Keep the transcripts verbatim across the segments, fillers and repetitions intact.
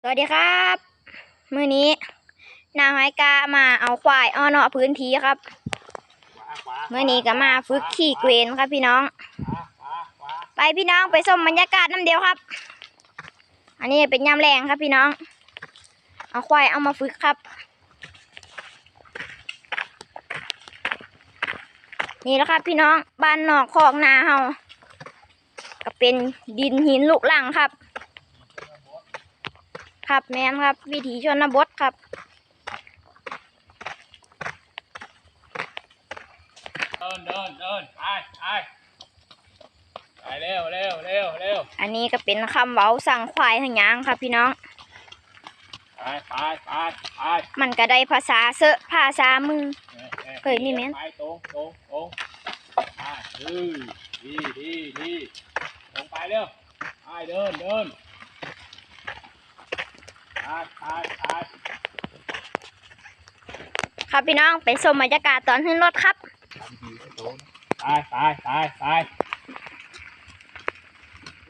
สวัสดีครับ มื้อนี้น้าหอยกามาเอาควายอ้อเนาะพื้นที่ครับ มื้อนี้ก็มาฝึกขี่เกวียนครับพี่น้อง ไปพี่น้องไปชมบรรยากาศนำเดียวครับ อันนี้เป็นยามแลงครับพี่น้อง เอาควายเอามาฝึกครับ นี่แหละครับพี่น้อง บ้านนอกคอกนาเฮา ก็เป็นดินหินลูกรังครับ ครับแม่นครับ วิถีชนบทครับ เดินเดินเดินไปไปไปเร็วเร็วเร็วเร็ว อันนี้ก็เป็นคำเว้าสั่งควายให้ย่างครับพี่น้อง ไปไปไปไป มันก็ได้ภาษาเซอะภาษามือ เออออ เฮ้ยนี่แม่น ไปตรงตรงตรงไปเออดีดีดีตรงไปเร็วไปเดินเดินไปไปไป ครับพี่น้องไปชมบรรยากาศตอนขึ้นรถครับ ไปไปไปไป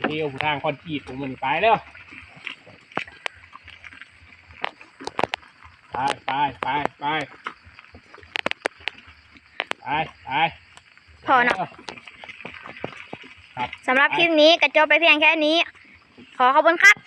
เร็วทางคอนกรีตตรงมันไปเร็วไปไปไปไปไป ไปไป พอเนาะ ครับ สำหรับคลิปนี้ก็จบไปเพียงแค่นี้ ขอขอบคุณครับ